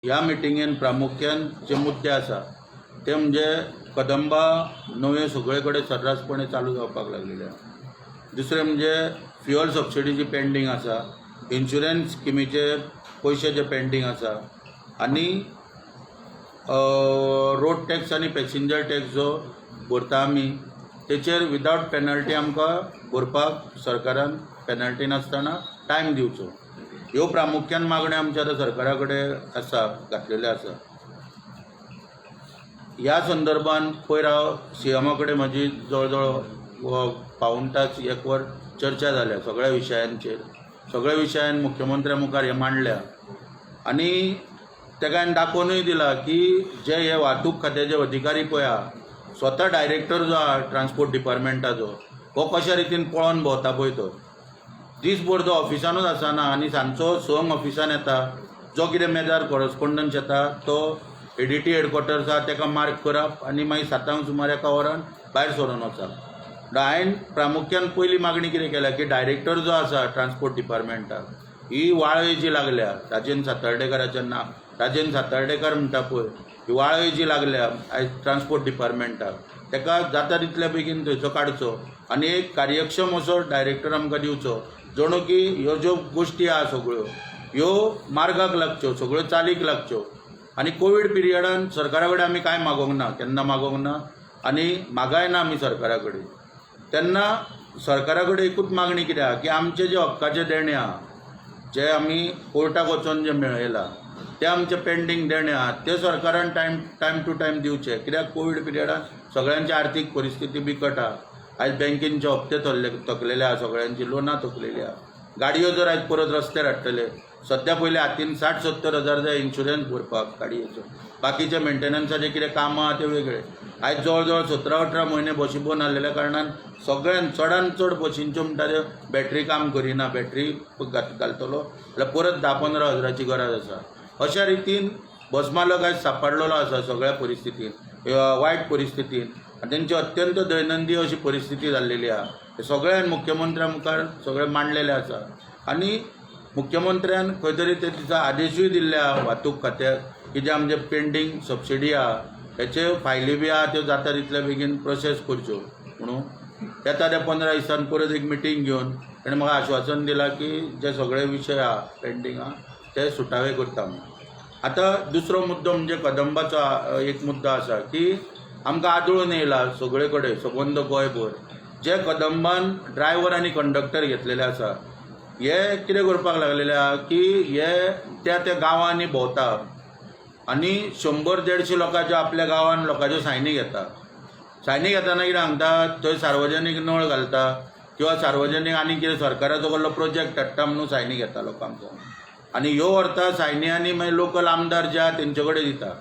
ह्या मिटिंगेन प्रामुख्यान जे मुद्दे आसा ते म्हणजे कदंबा नव्यो सगळे कडेन सर्रासपणे चालू जावपाक लागलेले आसा. दुसरें म्हणजे फ्युअल सबसिडी जी पेंडींग आसा, इन्शुरन्स स्किमीचे पयशे जे पेंडींग आसा आनी रोड टॅक्स आनी पॅसेंजर टॅक्स जो भरता आमी तेचेर विदावट पेनल्टी आमकां भरपाक सरकारान पेनल्टी नासतना टायम दिवचो. ह्यो प्रामुख्यान मागण्यो आमच्या आतां सरकारा कडेन आसा, घातलेल्यो आसा. ह्या संदर्भान पयर हांव सीएमा कडेन म्हजी जवळ जवळ पावूण तास, एक वर चर्चा जाल्या सगळ्या विशयांचेर. सगळ्या विशयान मुख्यमंत्र्या मुखार हें मांडल्या आनी ताका हांवें दाखोवनूय दिलां की जे हे वाहतूक खात्याचे अधिकारी पळय आहा, स्वता डायरेक्टर जो आहा ट्रान्सपोर्ट डिपार्टमेंटाचो, हो कशा रितीन पळोवन भोंवता पळय. तो दीसभर तो ऑफिसानूच आसना आनी सांजचो 6ंक ऑफिसान येता. जो कितें मेजार कॉरस्पोंडन्स येता तो एडीटी हेडक्वॉर्टर्स आहा ताका मार्क करप आनी मागीर 7आंक सुमार एका वरान भायर सरून वचप. हांवें प्रामुख्यान पयली मागणी कितें केल्या की डायरेक्टर जो आसा ट्रान्सपोर्ट डिपार्टमेंटाक, ही वाळय जी लागल्या राजेंद्र सातार्डेकाराचें नांव, राजेंद्र सातार्डेकार म्हणटा पळय, ही वाळय जी लागल्या आयज ट्रान्सपोर्ट डिपार्टमेंटाक, ताका जाता तितल्या बेगीन थंयचो काडचो आनी एक कार्यक्षम असो डायरेक्टर आमकां दिवचो, जणू की ह्यो ज्यो गोश्टी आहा सगळ्यो ह्यो मार्गाक लागच्यो, सगळ्यो चालीक लागच्यो. आनी कोवीड पिरियडान सरकारा कडेन आमी कांय मागोवंक ना, केन्ना मागोवंक ना आनी मागाय ना आमी सरकारा कडेन. तेन्ना सरकारा कडेन एकूच मागणी कितें आहा की आमचे जे हक्काचे देणें आहा, जे आमी कोर्टाक वचोन जे मेळयला ते आमचे पेंडींग देणें आहा, ते सरकारान टायम टू टायम दिवचे. कित्याक कोवीड पिरियडान सगळ्यांची आर्थीक परिस्थिती बिकट आहा. आयज बँकेनचे हप्ते थकलेले आहा, सगळ्यांची लोनां थकलेली आहा. गाडयो जर आयज परत रस्त्यार हाडटले, सद्या पयले हातीन 60-70 हजार जाय इन्शुरन्स भरपाक गाडयेचो, बाकीचे मेंटेनन्साचे कितें कामां आहा ते वेगळे. आयज जवळ जवळ 17-18 म्हयने बशी बंद आसलेल्या कारणान सगळ्यान चडान चड बशींच्यो म्हणटा त्यो बॅटरी काम करिना. बॅटरी घालतलो जाल्यार परत 10-15 हजाराची गरज आसा. अशा रितीन बस मालक आयज सापडलेलो आसा सगळ्या परिस्थितीन, वायट परिस्थितीन आनी तेंची अत्यंत दैनंदीय अशी परिस्थिती जाल्लेली आहा. हे सगळ्यान मुख्यमंत्र्या मुखार सगळें मांडलेलें आसा आनी मुख्यमंत्र्यान खंय तरी ते तिचो आदेशूय दिल्ले आहा वाहतूक खात्याक की जे आमचे पेंडींग सबसिडी आहा हेचे फायली बी आहा त्यो जाता तितले बेगीन प्रोसेस करच्यो म्हणून. येता त्या 15 दिसान परत एक मिटींग घेवन ताणें म्हाका आश्वासन दिलां की जे सगळे विशय आहा, पेंडींग आहा, ते सुटावे करता म्हणून. आतां दुसरो मुद्दो म्हणजे कदंबाचो एक मुद्दो आसा की आमकां आदळून येयला सगळे कडेन सबंद गोंयभर जे कदंबान ड्रायव्हर आनी कंडक्टर घेतलेले आसा, हे कितें करपाक लागलेले आहा की हे त्या त्या गांवांनी भोंवता आनी 100-150 लोकांच्यो आपल्या गांवान लोकांच्यो सायनी घेता. सायनी घेतना कितें सांगता, थंय सार्वजनीक नळ घालता किंवा सार्वजनीक आनी कितें सरकाराचो कसलो प्रोजेक्ट हाडटा म्हणून सायनी घेता लोकांक आनी ह्यो व्हरता सायनी आनी मागीर लोकल आमदार जे आहा तेंचे कडेन दिता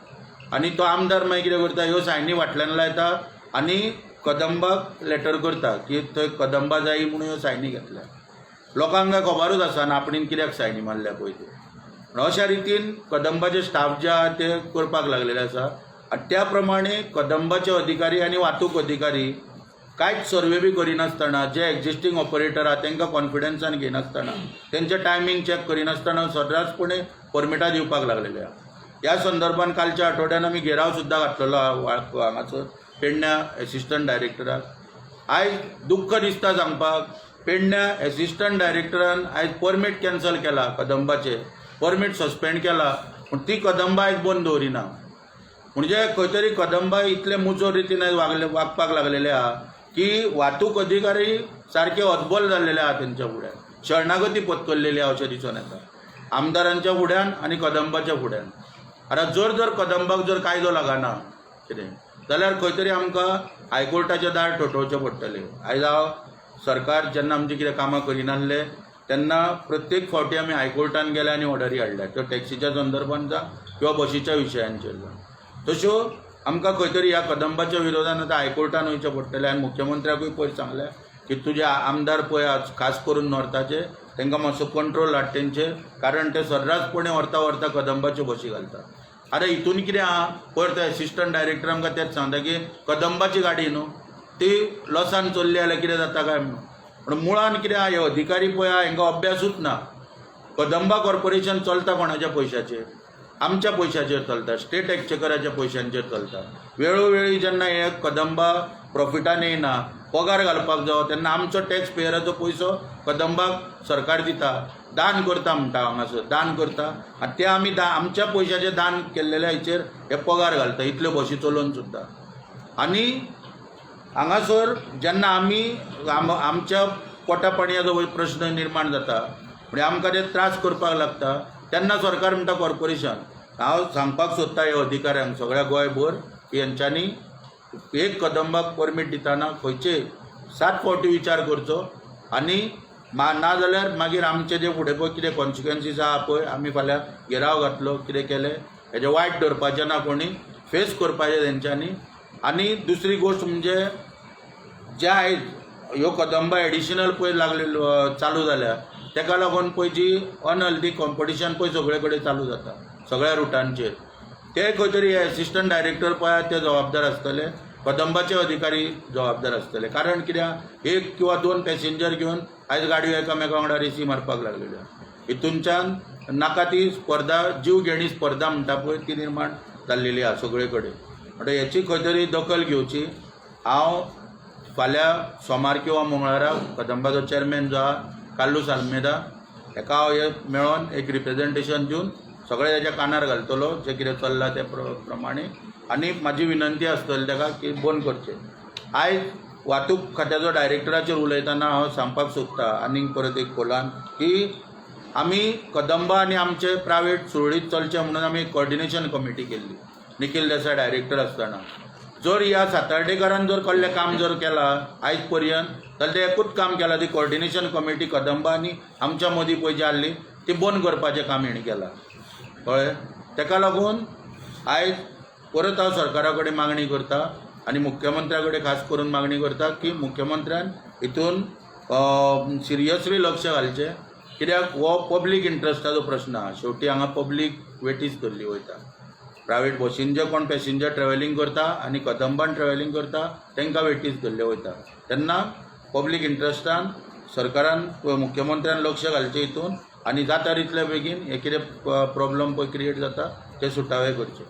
आनी तो आमदार मागीर कितें करता, ह्यो सायनी फाटल्यान लायता आनी कदंबाक लेटर करता की थंय कदंबा जायी म्हणून ह्यो सायनी घेतल्या. लोकांक काय खबरूच आसना आपणेन कित्याक सायनी मारल्या पळय त्यो. अशा रितीन कदंबाचे स्टाफ जे आहा ते करपाक लागलेले आसा आनी त्या प्रमाणे कदंबाचे अधिकारी आनी वाहतूक अधिकारी कांयच सर्वे बी करिनासतना, जे एक्झिस्टींग ऑपरेटर आहा तांकां कॉन्फिडन्सान घेयनासतना, तेंचे टायमींग चॅक करिनासतना सर्रासपणे परमिटां दिवपाक लागलेले आहा. ह्या संदर्भान कालच्या आठवड्यान आमी घेराव सुद्दां घातलेलो आहा हांगासर पेडण्या एसिस्टंट डायरेक्टराक. आयज दुख्ख दिसता सांगपाक, पेडण्या एसिस्टंट डायरेक्टरान आयज परमीट कॅन्सल केला, कदंबाचे परमीट सस्पेंड केला, पूण ती कदंबा आयज बंद दवरिना. म्हणजे खंय तरी कदंबा इतले मुजोर रितीन आयज वागपाक लागलेले आहा की वाहतूक अधिकारी सारके हतबल जाल्लेले आहा, तेंच्या फुड्यान शरणागती पत्करलेली आहा अशें दिसून येता आमदारांच्या फुड्यान आनी कदंबाच्या फुड्यान. आतां जर जर कदंबाक जर कायदो लागना कितें जाल्यार खंय तरी आमकां हायकोर्टाचें दार ठोठोवचें पडटलें. आयज हांव सरकार जेन्ना आमची कितें कामां करिनासले तेन्ना प्रत्येक फावटी आमी हायकोर्टान गेले आनी ऑर्डरी हाडल्या, त्यो टॅक्सीच्या संदर्भान जावं किंवा बशीच्या विशयांचेर जावं. तश्यो आमकां खंय तरी ह्या कदंबाच्या विरोधान आतां हायकोर्टान वयचें पडटलें. आनी मुख्यमंत्र्याकूय पयर सांगलें की तुजे आमदार पळय आज खास करून नॉर्थाचे, तांकां मातसो कंट्रोल हाड तेंचेर, कारण ते सर्रासपणे व्हरता व्हरता कदंबाच्यो बशी घालता. आतां हितून कितें आहा, पयर तो एसिस्टंट डायरेक्टर आमकां तेंच सांगता की कदंबाची गाडी न्हू ती लॉसान चल्ली जाल्यार कितें जाता काय म्हणून. पूण मुळान कितें आहा, हे अधिकारी पळय आहा, हांकां अभ्यासूच ना. कदंबा कॉर्पोरेशन चलता कोणाच्या पयशाचेर? आमच्या पयशाचेर चलता, स्टेट एक्चेकराच्या पयशांचेर चलता. वेळोवेळी जेन्ना हे कदंबा प्रॉफिटान येयना, पगार घालपाक जावो, तेन्ना आमचो टॅक्स पेयराचो पयसो कदंबाक सरकार दिता, दान करता म्हणटा. हांगासर दान करता आनी ते आमी आमच्या पयशाचें दान केल्लेल्या हेचेर हे पगार घालता इतल्यो बशी चलोवन सुद्दां. आनी हांगासर जेन्ना आमी आमच्या पोटा पाणयाचो प्रश्न निर्माण जाता, म्हणजे आमकां ते त्रास करपाक लागता, तेन्ना सरकार म्हणटा कॉर्पोरेशन. हांव सांगपाक सोदता हे अधिकाऱ्यांक सगळ्या गोंयभर की हेंच्यांनी एक कदंबाक परमीट दितना खंयचे सात फावटी विचार करचो आनी ना जाल्यार मागीर आमचे जे फुडें पळय कितें कॉन्सिक्वन्सीस आहा पळय, आमी फाल्यां घेराव घातलो, कितें केलें, हेजें वायट धरपाचें ना कोणी, फेस करपाचें तेंच्यांनी. आनी दुसरी गोश्ट म्हणजे जे आयज ह्यो कदंबा एडिशनल पळय लागलेल्यो, चालू जाल्या, तेका लागून पळय जी अनहेल्दी कॉम्पिटिशन पळय सगळे कडेन चालू जाता सगळ्या रुटांचेर, ते खंय तरी एसिस्टंट डायरेक्टर पळय ते जबाबदार आसतले, कदंबाचे अधिकारी जबाबदार आसतले. कारण कित्याक एक किंवा दोन पॅसेंजर घेवन आयज गाडयो एकामेका वांगडा रेसी मारपाक लागलेल्यो. हितूनच्यान नाका ती स्पर्धा, जीव घेणी स्पर्धा म्हणटा पळय, ती निर्माण जाल्लेली आसा सगळे कडेन. म्हणटकीर हेची खंय तरी दखल घेवची. हांव फाल्यां सोमार किंवा मंगळारा कदंबाचो चॅरमॅन जो आहा कार्लूस आल्मेदा हेका हांव हे मेळोन एक रिप्रेजेंटेशन दिवन सगळें तेच्या कानार घालतलो जें कितें चल्लां ते प्रमाणे आनी म्हाजी विनंती आसतली ताका की बंद करचें. आयज वाहतूक खात्याचो डायरेक्टराचेर उलयतना हांव सांगपाक सोदता आनीक परत एक खोलान की आमी कदंबा आनी आमचे प्रायवेट सुरळीत चलचें म्हणून आमी कॉर्डिनेशन कमिटी केल्ली निखील देसाय डायरेक्टर आसतना. जर ह्या सातार्डेकारान जर कसलें काम जर केलां आयज पर्यंत जाल्यार तें एकूच काम केलां, ती कॉर्डिनेशन कमिटी कदंबा आनी आमच्या मदीं पळय जी आहली ती बंद करपाचें काम हेणी केलां, कळ्ळें. तेका लागून आयज परत हांव सरकारा कडेन मागणी करता आनी मुख्यमंत्र्या कडेन खास करून मागणी करता की मुख्यमंत्र्यान हितून सिरियसली लक्ष घालचें, कित्याक हो पब्लीक इंट्रस्टाचो प्रश्न आहा. शेवटी हांगा पब्लीक वेटीस धरली वयता. प्रायवेट बसीन जे कोण पॅसेंजर ट्रॅव्हलिंग करता आनी कदंबान ट्रॅव्हलिंग करता तांकां वेटीस धरले वयता. तेन्ना पब्लीक इंट्रस्टान सरकारान, मुख्यमंत्र्यान लक्ष घालचें हितून आनी जाता तितले बेगीन हे कितें प्रॉब्लम पळय क्रिएट जाता ते सुटावे करचे.